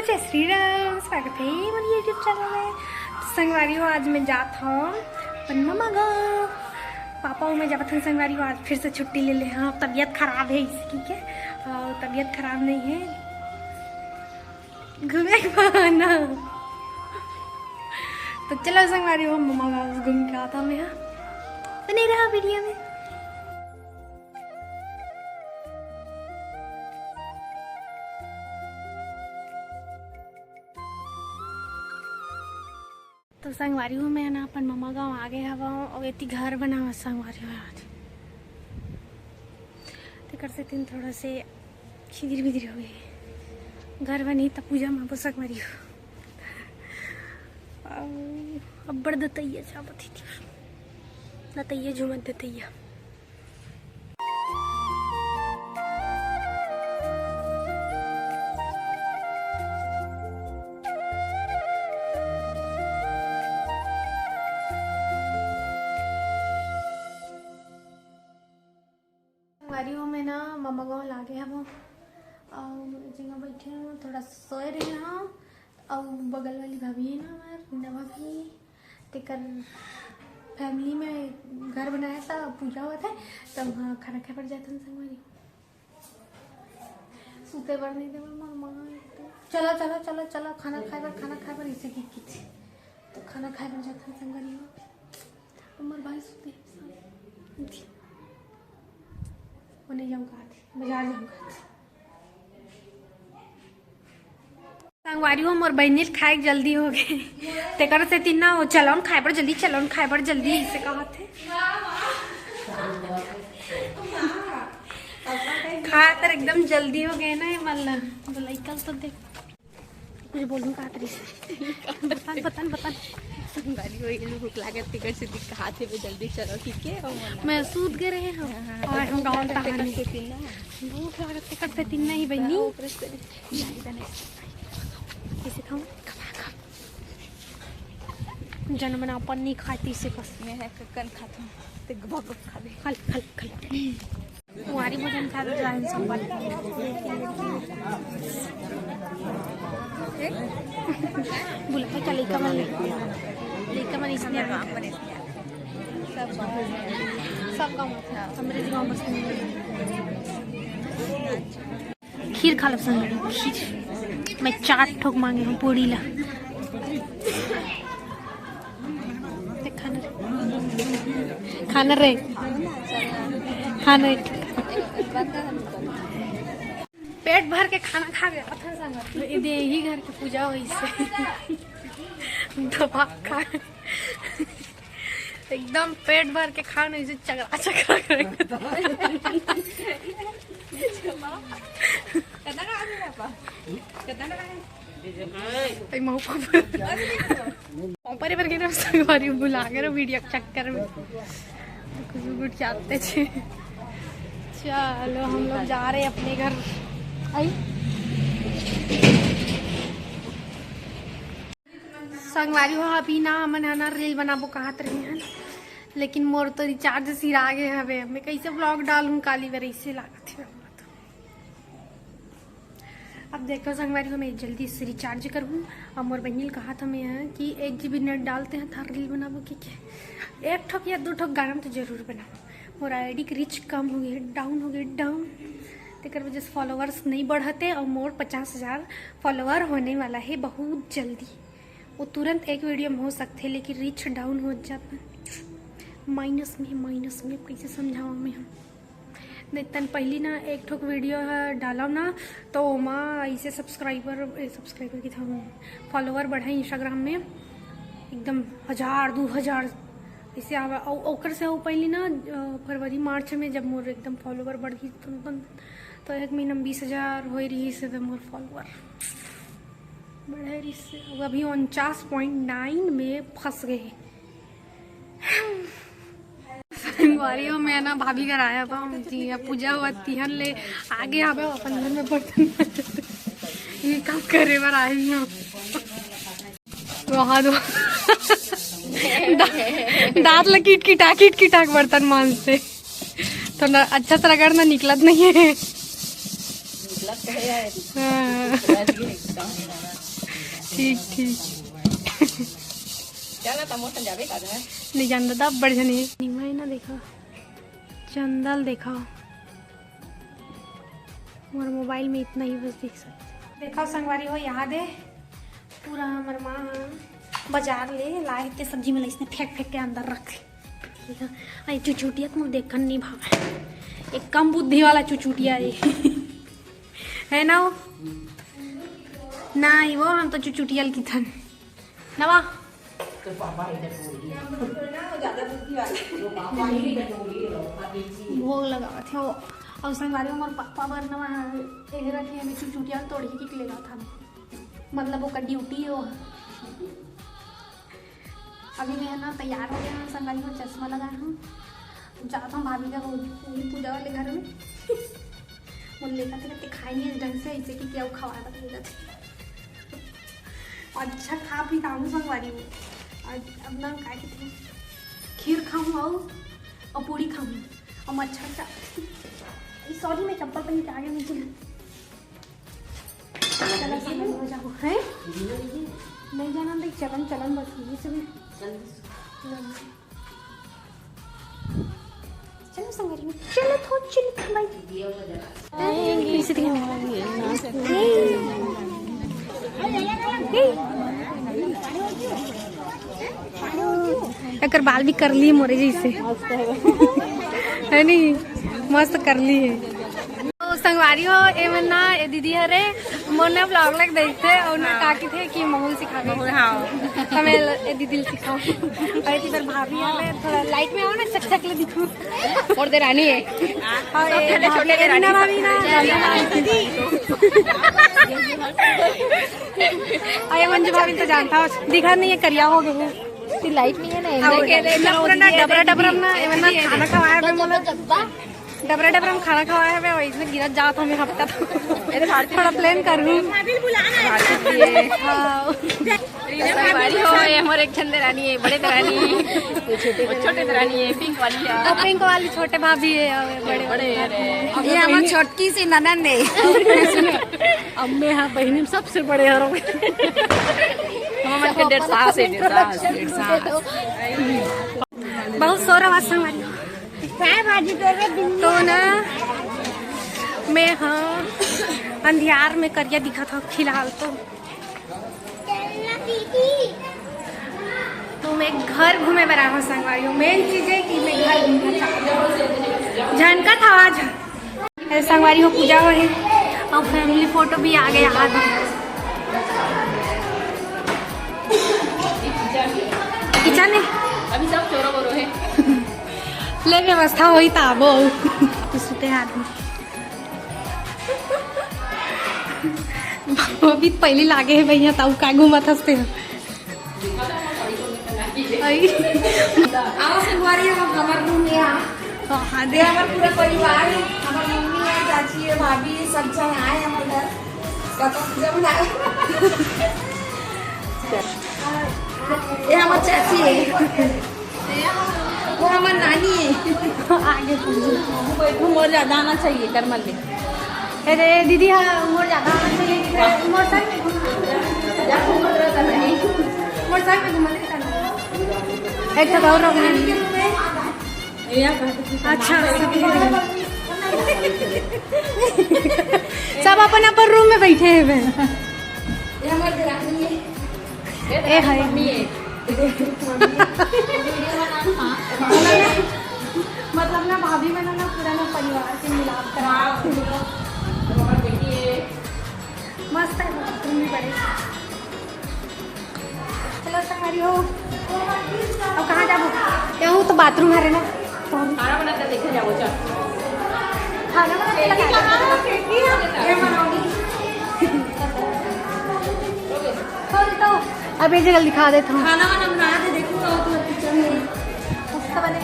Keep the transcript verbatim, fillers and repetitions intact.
जय श्री राम, स्वागत है मोर YouTube चैनल में। तो संगवारी हो, आज मैं जात हूँ अपन ममा गाँव। पापा अउ मैं जावत हन संगवारी हो, आज फिर से छुट्टी ले ले हन। तबीयत खराब है इसकी के, अउ तबीयत खराब नहीं है, घूमे के बहाना। तो चलो संगवारी हो, ममा गाँव घूम के आत हन मैं। बने रहा वीडियो में। तो संगवारी हो, मैं ना अपन ममा गाँव आ गे हवं, अउ एती घर बनावत संगवारी हो आज। तेकर सेती थोड़ा से छिदिर बिदिर हो गे। घर बनही त पूजा म आबो संगवारी हो। अउ अब्बड़ दतइया चाबत हे, दतइया झूमत दतइया। संगवारी हो, मैं ना ममा गाँव लागे हवं, अउ जगह बैठे हवं, थोड़ा सोए रहे हवं, अउ बगल वाली भाभी है ना हमार रीना भाभी, तेकर फैमिली में घर बनाया था, पूजा हुआ था, तो वहाँ खाना खाए बर जात हन संगवारी। सुते बर नहीं देवय मोर माँ। चला, चला, चला, चला, खाना खाए बर, खाना खाए बर, इसे की की थी। तो खाना खाए बर जात हन संगवारी हो। हमर भाई सुते हे, वो नहीं जाऊँ कहा थी, बाजार जाऊँ कहा थी। संगवारी हो, मोर बहिनी ल खाए के जल्दी हो गे, तेकर सेती ना वो चलो न खाए बर जल्दी, चलो न खाए बर जल्दी, इसे कहत हे। खाए तर एकदम जल्दी हो गे ना ये मन ल। तो लइका ल तो देख, कुछ बोलूँ का तरी से। बता न, बता न, बता न। संगवारी हो, ये भूख लागत, तेकर सेती कहत हे, जल्दी चलो, ठीक है? अउ मन मैं सूत गे रहे हँव। हाँ, हाँ, अउ तो हम गाँव तेकर सेती ना। भूख लागत, तेकर सेती नहीं बहिनी। ऊपर से कइसे खाऊँ? जन मन अपन नहीं खाए, तइसे कस। मैं है ककन खात हूँ, ते गप गप खा ले। खा ले, खा ले, खा ले। कुंवारी भोजन खा ले, जाए सब बात। बुला के क्या लइका मन, लइका मन इसने आए। सब गाँव, सब गाँव, हमरे गाँव बस नहीं। खीर खा लो संग, खीर। मैं चार ठोक मांगे हूँ पूड़ी ला। ते खाना रे, खाना रे, खाना रे। पेट भर के खाना खा गया था संग। ये दे ही घर की पूजा हुई से। दबा खा। एकदम पेट भर के खाना, इसे चकरा चकरा करके। कितना का है पापा? कितना का है? ए, मऊ पापा। पापा रे, पर के ना संगवारी बुला के ना वीडियो के चक्कर में। कुछ गुट जाते थे। चलो, हम लोग जा रहे हैं अपने घर। आई। संगवारी हो, अभी ना हमन ह ना रील बनाबो कहत रहे हन, लेकिन मोर तो रिचार्ज सिरा गे हवे। मैं कैसे व्लॉग डालूं काली बेर, ऐसे लागत हे हमला तो। अब देखो संगवारी हो, मैं जल्दी से रिचार्ज करहूँ। अब मोर बहिनी ल कहत हन मैं ह कि एक जी बी नेट डालते हैं, थार रील बनाबो के, के एक ठोक या दो ठोक गाना तो जरूर बनाओ। मोर आईडी के रीच कम हो गई, डाउन हो गई, डाउन। तेकर वजह से फॉलोअर्स नहीं बढ़ते और मोर पचास हजार फॉलोअर होने वाला है बहुत जल्दी। वो तुरंत एक वीडियो में हो सकते हैं, लेकिन रीच डाउन हो जाता, माइनस में, माइनस में। अब कैसे समझाऊँ मैं हम? नहीं, तन पहली ना एक ठोक वीडियो ह डालव ना, तो ओमा ऐसे सब्सक्राइबर, ए, सब्सक्राइबर की था, फॉलोअर बढ़े इंस्टाग्राम में एकदम हजार, दो हजार ऐसे आवा। औ-, ओकर से हो पहली ना, अ, फरवरी मार्च में जब मोर एकदम फॉलोअर बढ़ गई, तो, तो, तो एक महीना में बीस हजार हो रही से मोर फॉलोअर बढ़े रही से। अब अभी उनचास पॉइंट नाइन में फंस गए। संगवारी हो, मैं ना भाभी घर आया बा, जी, अब पूजा हुआ तिहन ले आगे आबे अपन घर में बर्तन मांजत। ये काम करे बर आई हूँ। वहाँ दो। दा-, दांत ला किट किटा, किट किटा के बर्तन मांजते। तो ना, अच्छा से रगड़ ना, निकलत नहीं है। निकलत तो है यार। हाँ। रज गए एकदम। ठीक, ठीक। चल ना, तमो संजाबे का है। नहीं जानता था, बढ़ जाने। निमा है ना, देखा। चंदल देखा। मोर मोबाइल में इतना ही बस दिख सकता। देखा संगवारी हो, याद है पूरा हमर माँ ह बाजार ले लाए ते सब्जी में इसने फेंक फेंक के अंदर रख। ठीक है, अरे चुचुटिया तुम देखन नहीं भावे, एक कम बुद्धि वाला चुचुटिया है। है ना वो? ना ही वो, हम तो चुचुटिया की थन नवा। तो पापा ही डटोरी है। ज्यादा बुद्धि वाले। वो पापा ही डटोरी है, पापा ही। भोग लगावत हे वो। अउ संगवारी, मोर पापा बर नवा एहरा के हमें चुचुटिया तोड़ के ले जात हन। मतलब ओकर ड्यूटी हो। अभी मैं ना तैयार हो गया हूँ संगवारी, वो चश्मा लगा हूँ। जाता हूँ भाभी का वो पूरी पूजा वाले घर में। वो लेकर के खाएंगे ढंग से, ऐसे कि क्या खवा तक नहीं जाते। अच्छा खा पी खाऊँ संगवारी में। और अब ना का कहते हैं, खीर खाऊँ और, और पूरी खाऊँ और मच्छर चा। सॉरी, मैं चप्पल पहन के आ गया नीचे। चला संगवारी हो जाओ, हैं? नहीं जाना, देख चलन, चलन बस यही सब है। चलो संगवारी में, चलो थो, चलो थो भाई। इसे दिखा। एकर बाल भी कर लिए मोरे जैसे। है नहीं? मस्त कर ली है। तो संगवारी हो, ए मन ना, ए दीदी हरे, मोर ना vlog लग देखते और ना हाँ। काकी थे कि माहौल सिखावे। माहौल, हाँ। हमें ल-, ए दीदी ल सिखाओ। और इधर भाभी हमें थोड़ा light में आओ ना, चक चक ले दिखो। और देरानी है। और सब ए पहले भाभी, छोटे देरानी एरिना भाभी ना, सब। और ये मंजू भाभी तो जानता हो, दिखा नहीं है, करिया हो गए हैं। लाइट नहीं है ना, अब इतना पूरा ना डबरा डबरा ना, ए मन ना खाना खवाया पे मोला। डबरा डबरा में खाना खवाया है, मैं वही से गिरत जात हूँ, मैं हफ्ता तो। अरे भारती थोड़ा plan कर लूँ। भारती भी है। हाँ। संगवारी हो, ये हमारे एक झन देरानी है, बड़े देरानी, छोटे देरानी है, pink वाली है। और pink वाली छोटे भाभी है, और बड़े बड़े, अरे। ये हमारी छोटकी सी ननद है। अम्मे हाँ, बहनी में सबसे बड़े हरो। हम के डेढ़ सास है, डेढ़ सास, डेढ़ सास। बहुत शोर आवाज संगवारी। काय भाजी तो रे बिन्नी? तो ना, मैं हाँ अंधियार में करिया दिखा था फिलहाल तो। तो मैं घर घूमे बर आए हूँ संगवारी, main चीज है कि मैं घर घूमे बर आए हूँ। झनका था आज। ए संगवारी हो, पूजा हो हे और family photo भी आ गया हाथ में। किचन है। अभी सब चोरो बोरो है। ले व्यवस्था होई त आबो। तो सुते आदमी। वो भी पहली लागे है भैया, ताऊ का घूमत हंसते हैं। आई। आओ संगवारी, हम हमर रूम में आ। हाँ, दे। ये हमर पूरा परिवार है, हमर मम्मी है, चाची है, भाभी है, सब जन आए हमर घर। बताओ, जब ना। ये हमर चाची है। वो हमर नानी है। आगे पूछो। वो मोर ज्यादा आना चाहिए, कर मत ले। अरे दीदी, हाँ, मोर ज्यादा आना चाहिए, मोर साइड में घूम। मोर साइड में घूम, एक तो और रखना। अच्छा, सब, सब अपन अपन रूम में बैठे हैं। ये हमर देरानी है। ए हाय। मम्मी है। मतलब ना, भाभी मन ना पूरा ना परिवार के मिलाप करा। हाँ, हमर बेटी है। मस्त है, बाथरूम भी बड़े। चलो संगवारी हो, अब कहाँ जाबो? यहू तो बाथरूम हरे ना। खाना बनाते देखे जाओ, चल। खाना बनाते लगा दे। ये बनाओगी। खोल तो। अब ये जगह दिखा देता हूँ। खाना वाना बना दे, देखो तो, तो किचन में। मस्त बने।